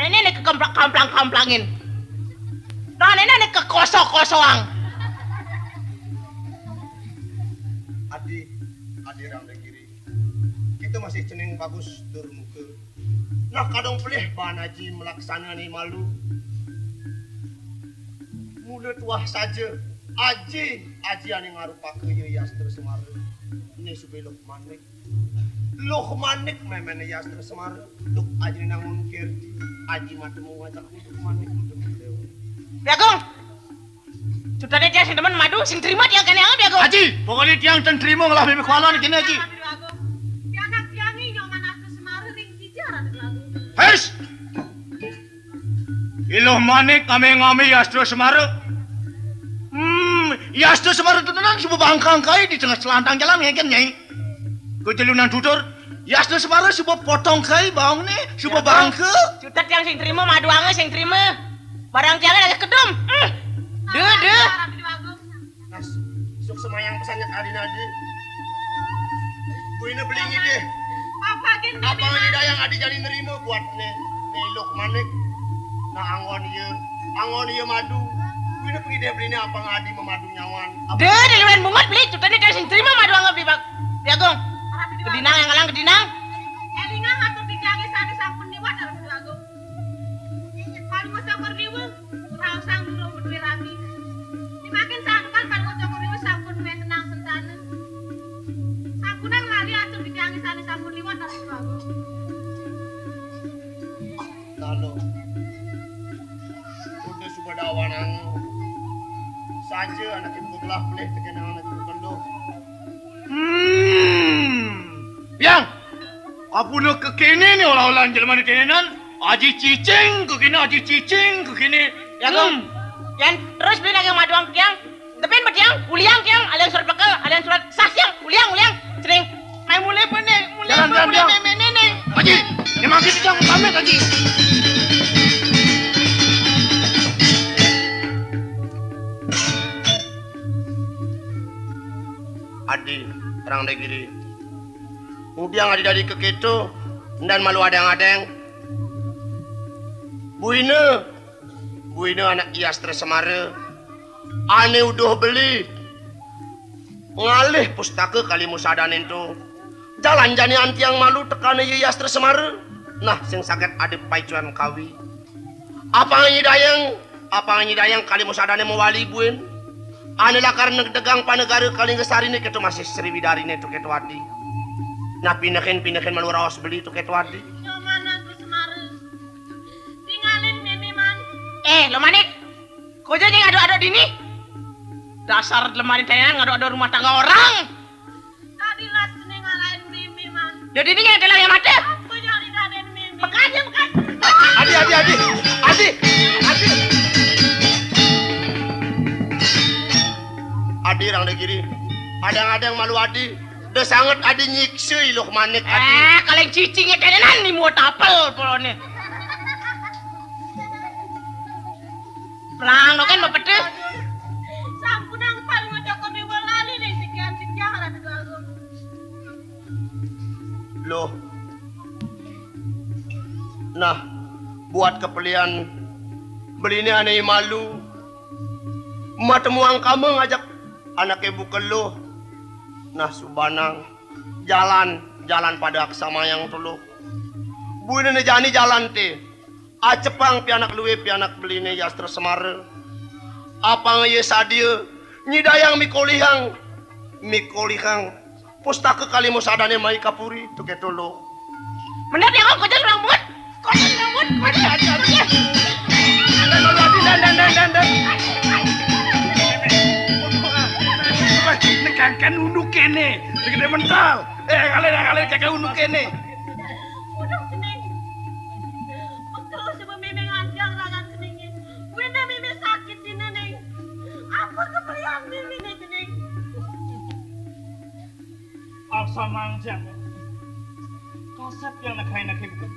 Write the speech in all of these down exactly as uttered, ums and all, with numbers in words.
Anéné ané kekamplak-kamplangin. Nah, anéné ané kekosok-kosoang. Adi, Adi Rangdagiri. Kita masih cening bagus tur muka. Nah, kadang pelih baan aji malaksana ané malu. Mula tuah saja, aji, aji ané ngarupaka ya Yastra Semara. Né suba Luh Manik. Luh Manik méméné Yastra Semara. Duk aji nangun kirti, aji matemu ngajak Luh Manik. Bagong. Cutané tiang sing demen madu, sing trima tiang kéné anget, Bagong. Aji, pokokné tiang ten trima ngelah mimih kualan kéné, Aji. Pianak tiangé Nyoman Astra Semara ring dija, Ratu Agung. Hés! Iluh Manik ngame-ngame Yastra Semara. Hmm, Yastra Semara tenan suba bangkang kai di tengah selantang jalan ngéngkén, Nyai. Kejelunan tutur, Yastra Semara suba potong kai baongné, suba bangka. Cutet tiang sing trima, maduanga sing trima. Barang tiangé lagi kedum. Hmm. Deuh, deuh. Nah, suk semayang pesan nyak adi nadi. Buina beli ngidih. Apa gén Apa bébé ngidih dayang adi jani nerima buat né, né Luh Manik. Nah, anggon iya, anggon iya madu. Buina pengidih beliné apa ngadi memadu nyawan. Apa Deuh, deuh, luén bungut beli, cutané tiang sing trima maduanga beli, Bag-, Bagong. Kedinang yang ngalang kedinang. Élingang atur titiangé sané sampun liwat, Ratu Agung. Paduka Cokor Dewa, raosang durung madué rami. Dimakin santukan Paduka Cokor Dewa sampun main tenang sentana. Sampunang lali atur titiangé sané sampun liwat, Ratu Agung. Lalu, udah suba dawanang. Saja anak ibu telah pelih tekan anak ibu penuh. Hmm. Yang, apuna kekéné né olah-olahan jelemané kénénan? Aji cicing kekéné, aji cicing kekéné. Ya, Gong. Hmm. Yan terus beli lagi maduang tiang. Tepin ba tiang, uliang tiang, alian surat bekel, alian surat sah tiang, uliang, uliang. Sering. Mai mulai pene, mulai Jalan, jalan, mulai jalan. Meme nenek. Aji, memang kita jangan pamit, Aji. Adi, Rangdagiri. Ngudiang adi dadi kekéto, dan malu adeng-adeng. Buina, buina anak Yastra Semara, ané uduh beli ngalih pustaka Kalimusadané ento. Jalan jani antiang malu tekané Yastra Semara. Nah, sing saget adi paicuan kawi. Apang nyidayang, apang nyidayang Kalimusadané mawali buin. Ané lakar negdegang panegara Kalinggasariné kéto masih Sriwidariné to kéto adi. Nah, pinehin-pinehin malu raos beli to kéto adi. Nyoman Astra Semara. Tingalin mémé man. Eh, Luh Manik. Koja nyai ngadu-adu dini? Dasar Luh Manik ténan ngadu-adu rumah tangga orang. Tadi las cening ngalahin mémé, Man. Dadi ini yang telah yang mati. Apa yang didadain mémé? Pekat ya, pekat. Adi, adi, adi. Adi, adi. Adi, Rangdagiri. Adang-adang malu adi. Da sanget adi nyiksa Luh Manik adi. Eh, kaleng cicingnya tenan nih mau tapel polone. Pelang, no kan, mapedeh. Sampunang pang ngocokon ring lali ning sikian-sikian, Ratu Agung. Loh. Nah, buat kepelian beliné ané malu. Matemuang kama ngajak anaké buka Luh. Nah, subanang jalan, jalan pada aksamayang to Luh. Buina né jani jalan té. Acepang pianak lué, pianak beliné Yastra Semara. Apang ia sadia nyidayang mikolihang, mikolihang pustaka Kalimusadané mai ka puri, to kéto Luh. Bener ya, Kong, kocak orang buat. Kocak orang buat. Kocak, kocak, kocak. Dan, dan, dan, dan, dan, dan, dan. Nekangkan unduk kéné. Gedé mental. Eh, kalian, kalian kakak unduk kéné. Uduh, Cening. Bekel coba mémé nganjang ragan Ceningé. Buina mémé sakit dina, Ning. Apa kepelian mémé né, Cening? Aksa mangjang. Kasép yang nekai-nekai bukan.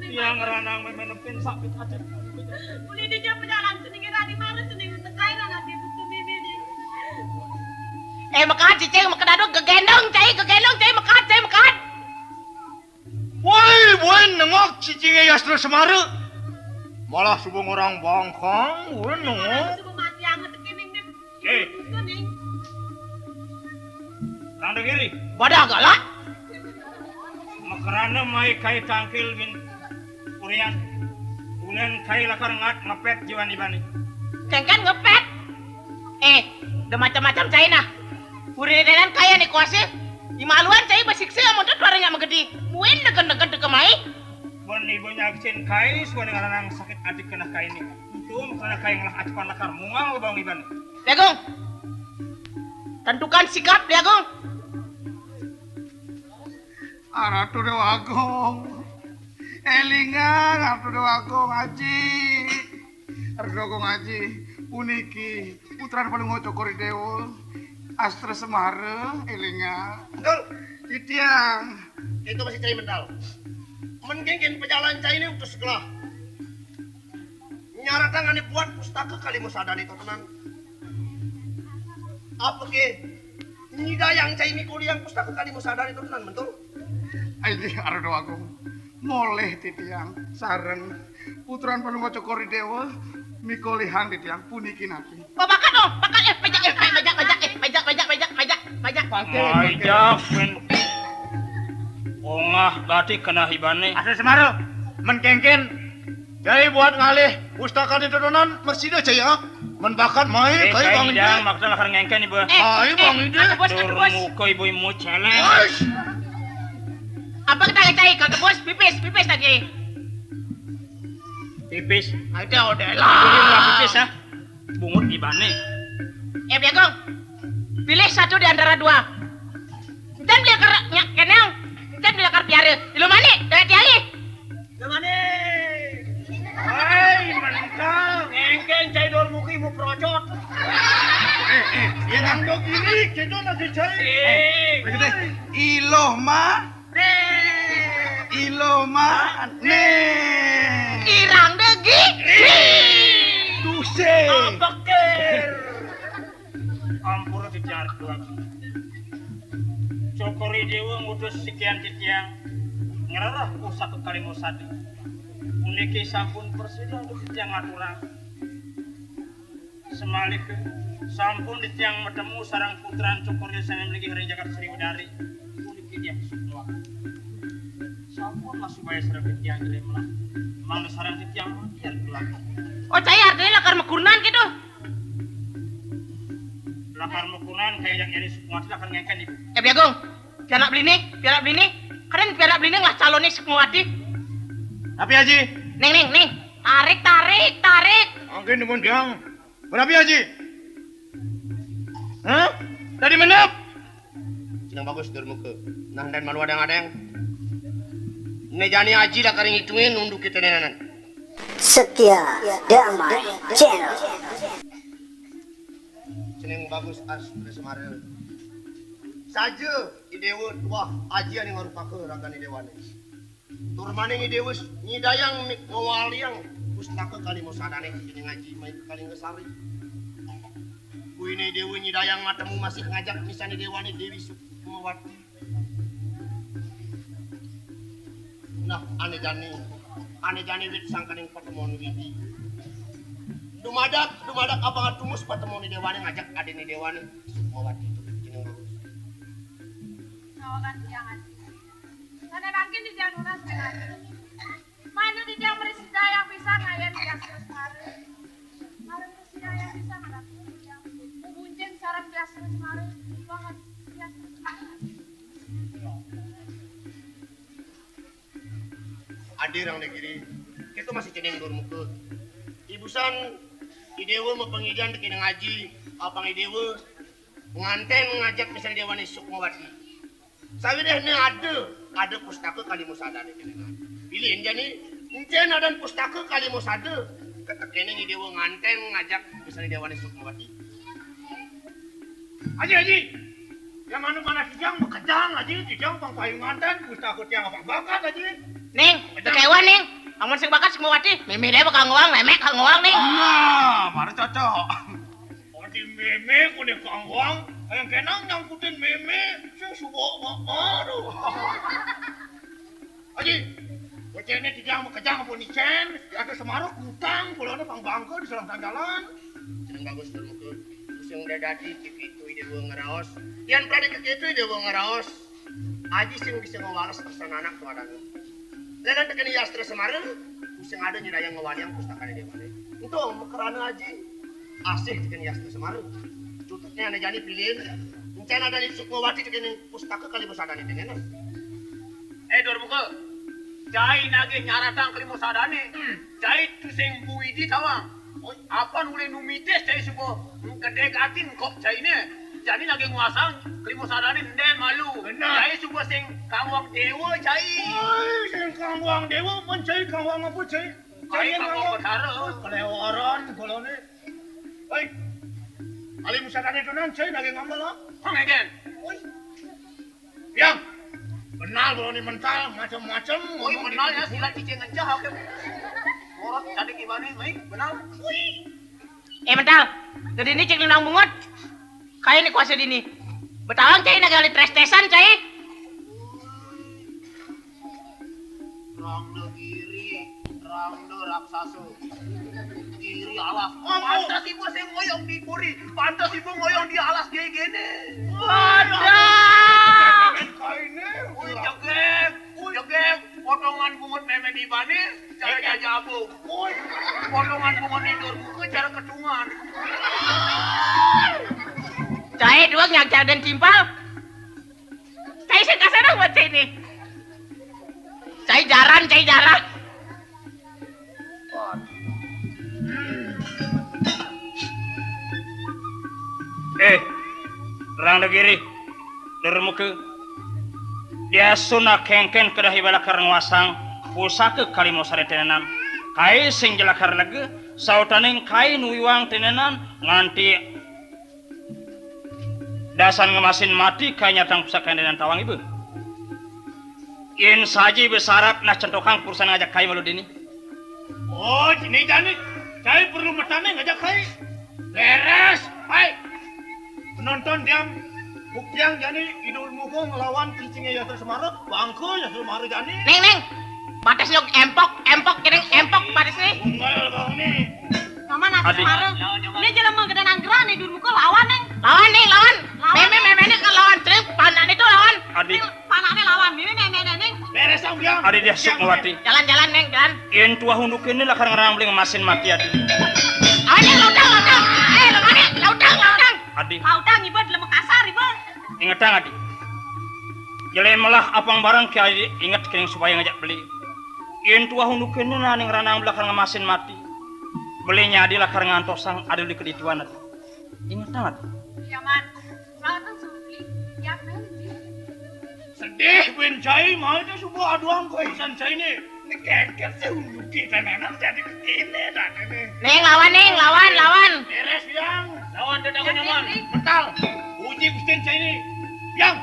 Yang ranang mémé nepin sakit aja. Uli dija pejalan Ceningé tadi mara Cening nekai ragan buka mémé, Ning. Eh, mekat, cicing, mekat, aduh, gegendong, cai, gegendong, cai, mekat, cai, mekat. Woi, Buin nengok cicingé Yastra Semara. Malah suba ngorang bangkang, buin nengok. Eh, Rang Degiri. Badah galak. Makrana mai kai tangkil bin Urian. Ulen kai lakar ngat ngepet jiwan ibani. Kengken ngepet. Eh, da macam-macam cai nah. Urian kai ane kuasa. Imaluan cai basiksa amun tuara nya magedi. Buin degen-degen teka mai. Ban iba nyaksin kai suba ngaranang sakit ati keneh kai ni. Untung keneh kai ngelah acukan lakar mungal bang iban. Dé Agung. Tentukan sikap, Dé Agung. Aratu Déwa Agung. Élingang, Aratu Déwa Agung, Aji. Aratu Déwa Agung, Aji. Puniki putran Palungguh Cokor I Déwa. Astra Semara, élingang. Betul. Titiang. Itu masih cai mental. Mén kénkén pajalan cai né utus gelah. Nyaratang ané buat pustaka Kali Musadané to tenan. Apa ké nyidayang cai mikolihang pustaka Kali Musadané to tenan, mentul? Inggih, Aratu Déwa Agung. Molih titiang sareng putran Palungguh Cokor I Déwa mikolihang titiang puniki napi. Pabakat, oh, bakat, eh, pejak, eh, pejak, pejak, eh, pejak, pejak, pejak, pejak, pejak. Pake, pake. Pejak, men. Ongah gati keneh ibané. Astra Semara, mén kénkén. Cai buat ngalih pustaka di totonan, mesti da cai, ah. Mén bakat mai, eh, kai Bang Ida. Maksud lakar ngéngkén iba. Eh, ai, eh, Bang Ida. Adu bos, adu bos. Tur muka ibu-ibu céléng. Ais. Apa kita cai? Kata bos, pipis, pipis lagi. Pipis. Ada, udah lah. Ini mah pipis, ah. Bungut ibané. Eh, Bagong. Pilih satu di antara dua. Enten beli lakar nyak kenang. Enten beli lakar piara. Ilu mané, daya tiali. Ilu mané. Hai, mental. Ngéngkén cai dor muki mu procot. Eh, eh, iya, Kang. Dok ini, kita lagi cai. Eh, begitu. Iloh mah. Nih. Iloh mah. Nih. Irang degi. Nih. Dusé. Ampekir. Ampura titiang Ratu Agung. Cokor I Déwa ngutus sikian titiang ngrereh pusaka Kali Musada. Puniki sampun prasida antuk titiang aturang. Samalika sampun titiang matemu sareng putran Cokor I Déwa sané mligi ring jagat Sriwedari. Puniki Diah Sukma. Sampun masubaya sareng titiang jlemelah. Mangda sareng titiang mangkin kelakon. Oh, cai artiné lakar makurenan kéto. Lakar makurenan kaya yang nyari Sukmawati lakar ngéngkén ibu. Eh, Bagong, pianak beliné, pianak beliné. Kadén pianak beliné ngelah caloné Sukmawati. Tapi, Aji. Ning, ning, ning. Tarik, tarik, tarik. Mangkin nuwun, Jang. Barapi, Aji? Hah? Dadi menep? Cenah bagus dur muka. Nah, dan malu adang-adang. Né jani Aji lakar ngitungin nunduké ténénanan. Setia Damai Channel. Cenah bagus Astra Semara. Saja I Déwa tuah Aji ané ngarupaka ragané déwané. Tur maning I Déwa nyidayang mi-, ngwaliang pustaka Kali Musadané, Ning Aji mai ka Kalingasari. Kuwiné I Déwa nyidayang matemu masih ngajak misané déwané Déwi Sukmawati. Nah, ané jani, ané jani wit sangkaning patemon widi. Dumadak, dumadak abang atumus patemon déwané ngajak adiné déwané Sukmawati. Cenah bagus. Sawagan tiang ati. Sané mangkin titiang nunas ring ati. Mangda titiang mrasida yang bisa ngayan Diah Sresmara. Mangda mrasida yang bisa ngadakun titiang. Mubuncing sareng Diah Sresmara. Banget Diah Sresmara. Adi Rang Negiri, kita masih cening dur muka. Ibusan I Déwa mapangidian teka ngaji, apang I Déwa nganten ngajak misané déwané Sukmawati. Sawiréh né ada, ada pustaka Kali Musadané kéné. Pilih jani, encén adan pustaka Kali Musada, ketekéné I Déwa nganten ngajak misané déwané Sukmawati. Aji, Aji. Yang anu panas titiang makejang, Aji, titiang pang payu nganten, pustaka tiang apa bakat, Aji. Ning, kéwan, Ning. Amun sing bakat Sukmawati, mémé dé bakal ngowang, mémé bakal ngowang, Ning. Nah, baru cocok. Adi mémé kuning kangwang, yang kenang nyangkutin mémé, sing suwok, aduh. Aji, Céné tijang makejang apa nicén, ada semaruk ngutang, pulangnya pang bangké di selang jalan. Jeneng bagus tur meke. Sing dadadi kikitu ide gua ngeraos. Yan pradi kikitu ide gua ngeraos. Aji sing bisa ngewales pesan anak tuh ada. Lenan tekeni yastra Semara, sing ada nyidayang ngewaliang pustakané déwané. Ento mekerana aji. Asih tekeni yastra Semara. Cututnya ané jani pilihin. Encén ada di Sukmawati tekeni pustaka kali besadané tekeni. Eh, Dur Muka. Cai nagih nyaratang kelima sadane. Cai tusing buidi tawang. Oi, apan ulih numitis cai suba gedé gatin kok caine. Jani nagih nguasang kelima sadane nden malu. Bener. Cai suba sing kangwang dewa cai. Oi, sing kangwang dewa, men cai kangwang apa cai? Cai kangwang betara. Kelewaran bolone. Oi. Kali musadane tunan cai nagih ngambel, ah. Kong egen. Oi. Yang benar bro ni mental macam-macam. Oh, benar ya, sila cicing aja oke. Morot tadi gimana, mai? Benar. Eh, mental. Jadi ini cek nang bungut. Kayak ini kuasa dini. Betalang cai nagali tres-tresan cai. Rangda giri, rangda raksasa. Giri alas. Pantes ibu sing ngoyong di puri. Pantes ibu ngoyong di alas gegene. Waduh. Kaine. Wih, jegeg. Wih, jegeg. Potongan bungut meme di bane, cara jajabu. Wih. Potongan bungut tidur buku, cara ketungan. Cai dua ngajak dan timpal. Cai sing kasana buat cai ini. Cai jaran, cai jaran. Eh, Rang Degiri, Dermuke. Diasuna kengken kedah ibalakar nguasang pusaka kalimo sare tenenan. Kai sing jelakar lege, sautaning kai nuwiwang tenenan nganti dasan ngemasin mati kai nyatang pusaka tenenan tawang ibu. Yen saji besarap nah centokang perusahaan ngajak kai malu dini. Oh, jini jani. Cai perlu metane ngajak kai. Beres. Hai. Penonton diam. Buktiang jani Idul Mugo ngelawan cicingnya Yastra Semara. Bangke Yastra Semara jani. Ning, ning. Batas nyok empok, empok, kering empok batas nih. Unggal bang nih. Mama nasi Adi. Semara. Ini jelema gede nanggeran nih Idul Mugo lawan ning. Lawan nih, lawan. Lawan. Meme, meme ini kan lawan. Tering panan itu lawan. Adi. Panakne lawan, mimi nenek-nenek. Beres, Ang, Biang. Adi dia Biang, Sukmawati. Jalan-jalan, Neng, jalan. Yen tuah unduk ini lakar ngerang beli ngemasin mati, Adi. Awas, Neng, lautang, lautang. Eh, lemari, lautang, lautang. Adi. Lautang, ibu, lemu kasar, ibu. Ingetang, Adi. Jele melah apang barang ke Adi, inget kering supaya ngajak beli. Yen tuah unduk ini nah ning ranang belakang ngemasin mati. Belinya Adi lakar ngantosang, Adi beli kedituan, Adi. Ingetang, Adi. Iya, Man. Lautang, Sukli. Ya, Man. Sedih ben cai, mau itu subuh aduang kok isan cai ni. Ini keket sih ulu kita nenang jadi begini dah ini. Neng, lawan, Neng, lawan, lawan. Beres, Yang. Lawan dadakan nyaman. Mental. Uji Gustin cai ni. Yang.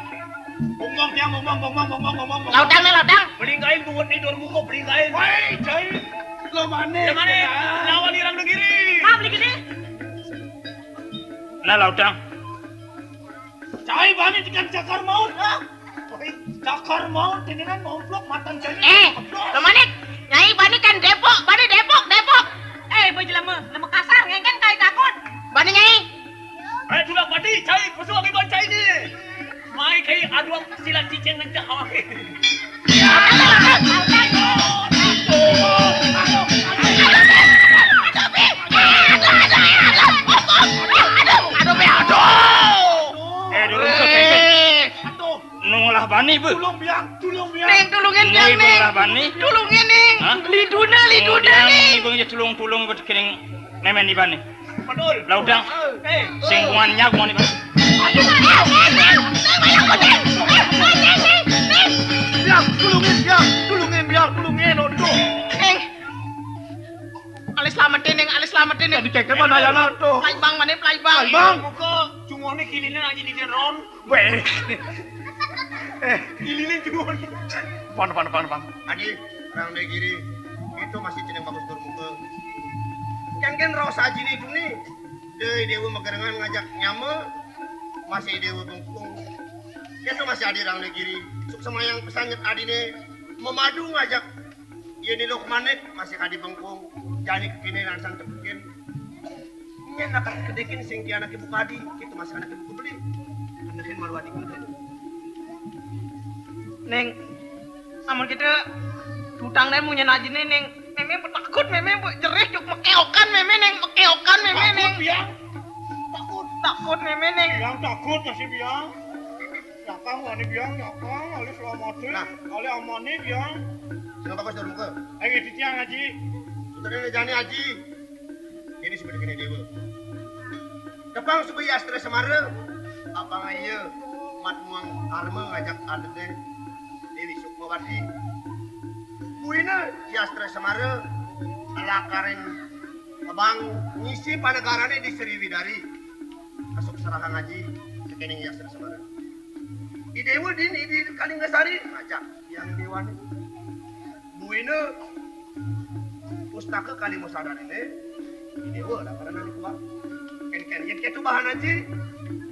Bongbong, Yang, bongbong, bongbong, bongbong, bongbong, bongbong. Lautang nih, lautang. Pelinggain bungut ni dor muka, pelinggain. Woi, cai. Lo mana? Lo mana? Lawan irang negeri. Ah, beli gede. Nah, lautang. Cai bani dengan cakar maut, ha? Cakar maut, dengan maut blok, matan cai. Eh, lo mana? Nyai bani kan Depok, bani Depok, Depok. Eh, ibu jelema, nama kasar, ngengkeng kai takut. Bani nyai. Eh, tulak bani, cai, pesu lagi ban cai ni. Mai kai aduh silat cicing ngencah awak. Aduh, aduh, aduh, aduh. Eh, dulu ke kengkeng. Aduh. Nungolah bani, Bu. Tulung, Biang. Tulung, Biang. Ning, tulungin, Biang, Ning. Nungolah bani. Tulungin, Ning. Hah? Liduna, liduna, Ning. Ibu aja tulung-tulung buat kering nemen di bani. Betul. Lautang. Eh. Sing bungan nyak bungan di bani. Aduh, aduh, aduh, aduh. Ning, banyak kucing. Ning, Ning, Ning, Ning. Biang, tulungin, Biang. Tulungin, Biang. Tulungin, aduh. Ning. Alis selamatin, Ning. Alis selamatin, Ning. Tadi keke mana ya, Nang, tuh? Pelaibang, mana pelaibang? Pelaibang. Muka, cungone kilinin aja di ron. Weh. Eh, ililing kedua. Pan, pan, pan, pan. Adi, orang negeri itu masih jeneng bagus turmuka. Kan kan raos aji ni duni. Dei dewa megerengan ngajak nyama, masih dewa bengkung. Itu masih adi orang negeri. Suk semayang pesan nyet adine memadu ngajak Yén Ni Lukmanik masih kadi bengkung, jani kéné rasan tepukin. Nyén lakar kedékin sing ki anaké buka adi, kéto masih anaké buka beli. Anehin malu adi kuda. Ning, amun kéto tutang deh munyin ajiné, Ning. Mémé bu takut, Mémé bu jerih, juk mekéokan, Mémé, Ning, mekéokan, Mémé, Ning. Takut, Biang. Takut. Takut, Mémé, Ning. Biang takut masih, Biang. Nyakang wani, Biang, nyakang, alih selamatin, alih amanin, Biang. Sing bagus dah muka. Ayo, titiang, Aji. Sutra jani, Aji. Ini sebenarnya déwa. Tepang suba Yastra Semara, apang iya mat muang arma ngajak adedé Déwi Sukmawati. Buina Yastra Semara lakarin abang ngisi panegarané di Sriwidari. Kasuk serahang aji, kekening Yastra Semara. Di déwa dini di Kalingasari, ngajak yang déwané. Buina pustaka Kali Musadariné, Ki Déwa lakaran anu kuat. Kén-kén yén kéto bahan aji,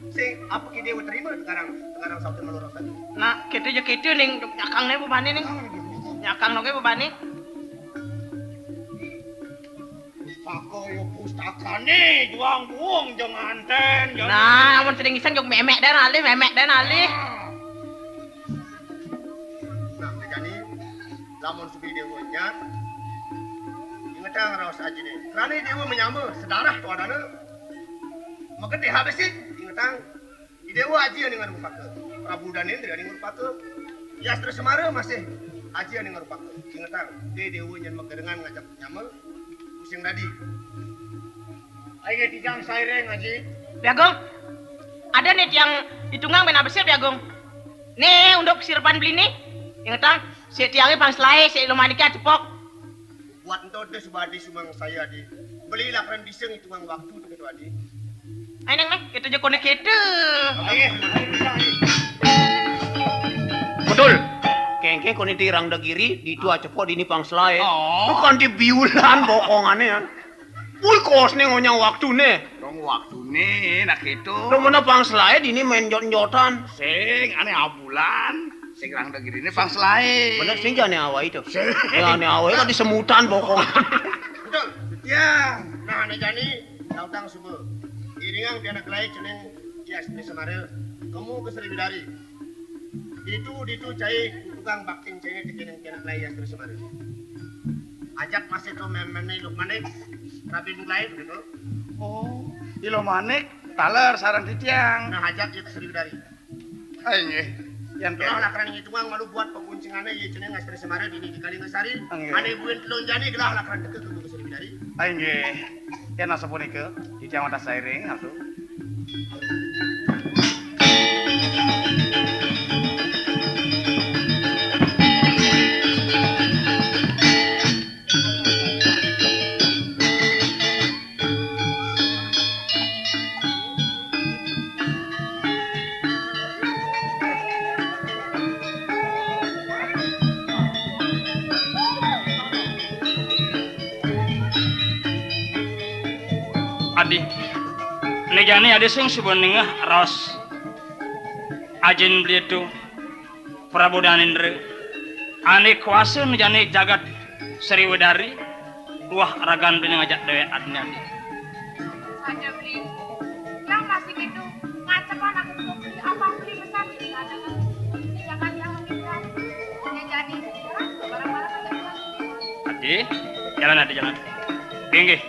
sing apa Ki Déwa terima sekarang, sekarang sautin malurus aja. Nah, kéto ja kéto, Ning, nyakang né bebané, Ning. Nyakang noké bebané. Pustaka ya pustakané, juang buung jangan ten. Nah, amun sering iseng jug mémék dan alih, mémék dan alih. Nah, jani lamun subi déwa nyat, ingetang raos ajiné. Krana déwa menyama sedarah tuadana. Maka déha besi, ingetang. I déwa aji ané ngarupaka. Prabu Danendra ané ngarupaka. Yastra Semara masih aji ané ngarupaka. Ingetang, dé déwa nyén magerengan ngajak nyama. Pusing dadi. Ayo tijang sairing, Aji. Bagong. Ada né tiang itungang ben abesir, Bagong. Né unduk sirepan beliné. Ingetang, si tiangé pang selaé, si lumaniké cepok. Buat ento deh subadi sumang saya di. Beli lakaran bisa ngitungang waktu tuh gitu adi. Ayo nang meh, kita aja konek kita. Betul. Kengkeng konek di Rangdagiri, di itu aja po di ini pang selaé. Oh. Bukan di biulan bokongannya ya. Wih, kos nih ngonyang waktu nih. Dong waktu nih, nak itu. Lo mana pang selaé di ini main jot-jotan. Sing, aneh abulan. Sing Rangdagiri ini pang selaé. Bener sing jane awai to. Sing. Ya, ane awai kan disemutan bokong. Betul. Ya, nah, ane jani, tautang suba. Iringang pianak laé ceneng Yastra Semara. Kemu ke Sriwidari. Ditu, ditu cai tukang bakting cai tekening pianak laé Yastra Semara. Ajak masih to memene Lukmanik, rabin laé begitu. Oh, di Lukmanik, taler sareng titiang. Nah, ajak ya ke Sriwidari. Ah, inggih. Yan, Tuah lakran ngitungang malu buat paguncingané, ya, ceneng Yastra Semara dini di Kalingasari. Inggih. Ané buin telung jani gelah lakran teka ke Gunung Sriwidari. Ah, inggih. Yan, asapunika, titiang wadah sairing, atuh. Adi, né jani adi sing suba ningeh raos ajin beli itu. Prabu Danendra, ané kuasa né jani jagat Sriwedari, wah ragan beli ngajak déwék adinné. Aja beli, yang masih gitu, ngacepan aku tuh beli apa beli besar di mana? Jangan yang meninggal. Ya jadi, barang-barang aja. Adi, jalan adi jalan. Inggih.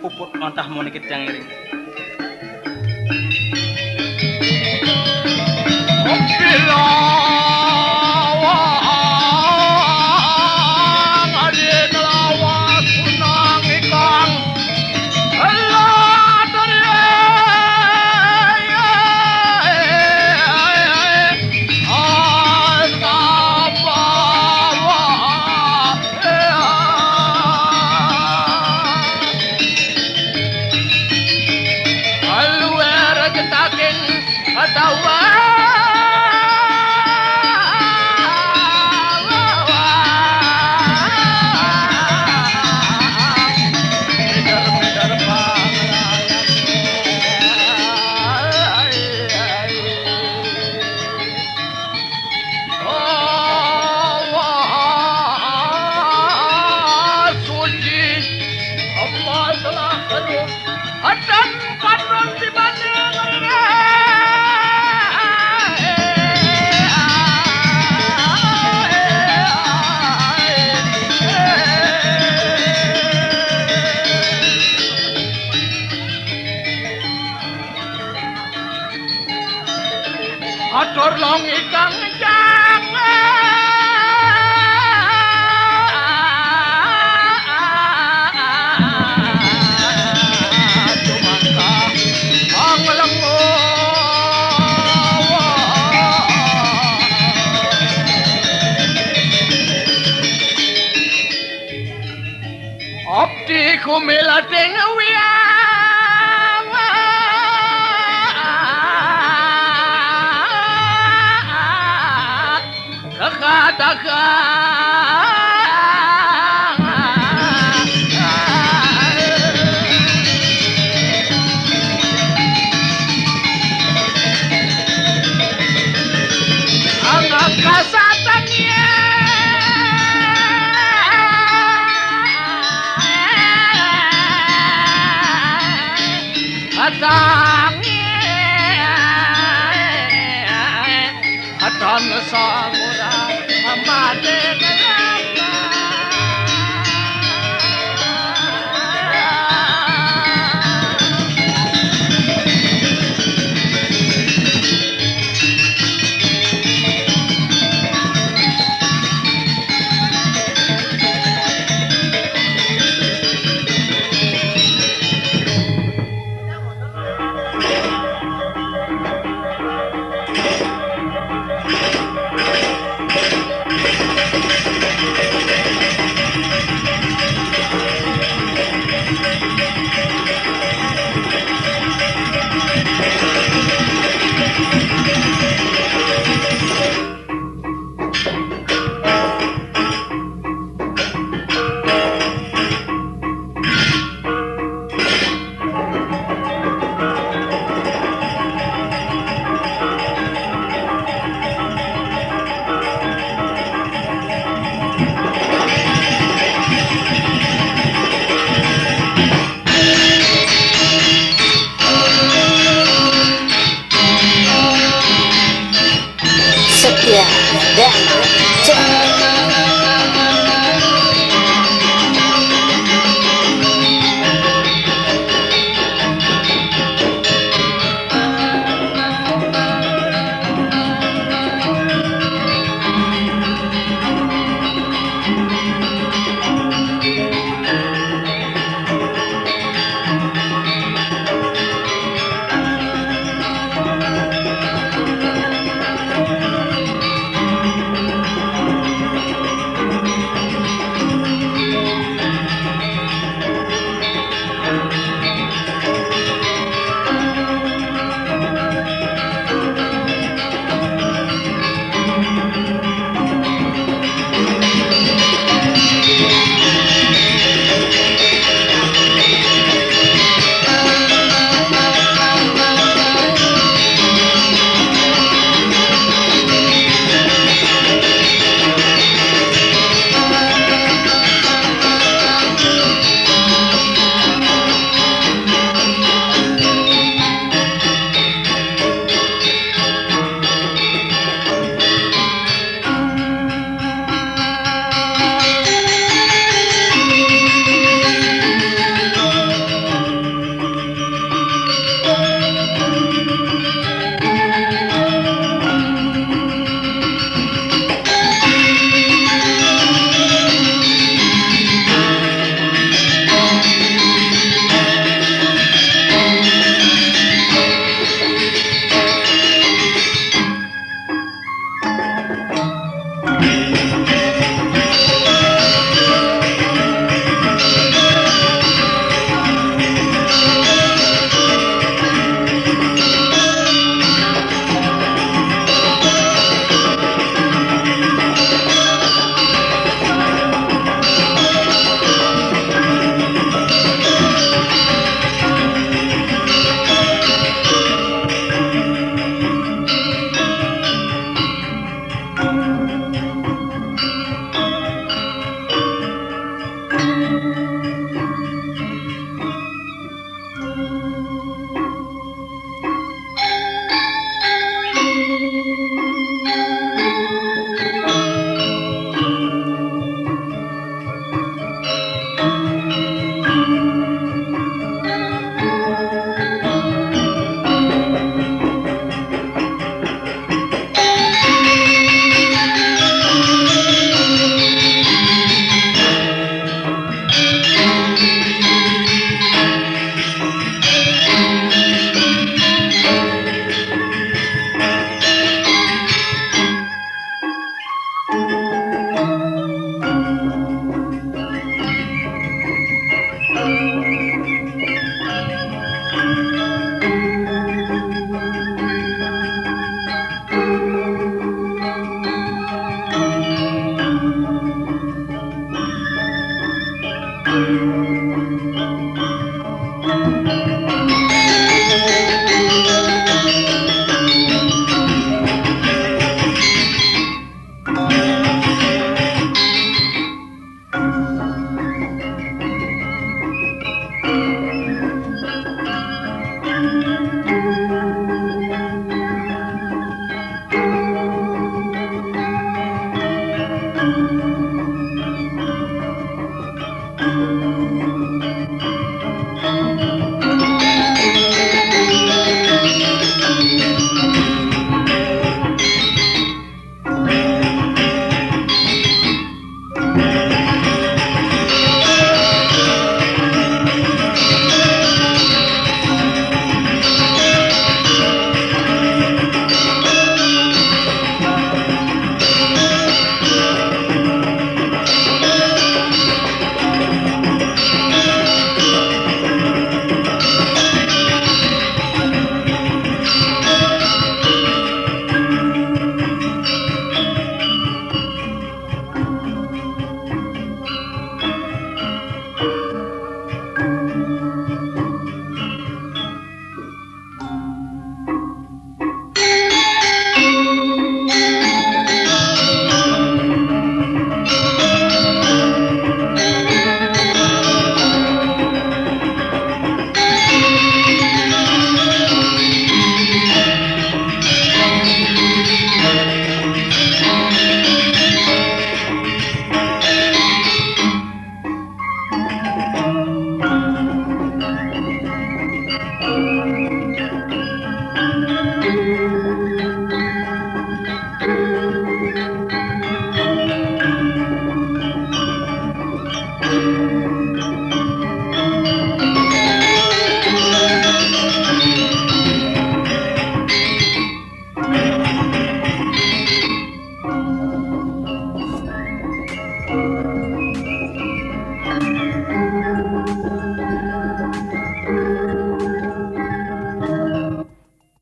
Puput mantah muni kita ngiring. Kaluar jetaking atawa Abdi kumilating wiawat kakatakan. Ang kasatan niya. Katangi. Katan samura. Amade.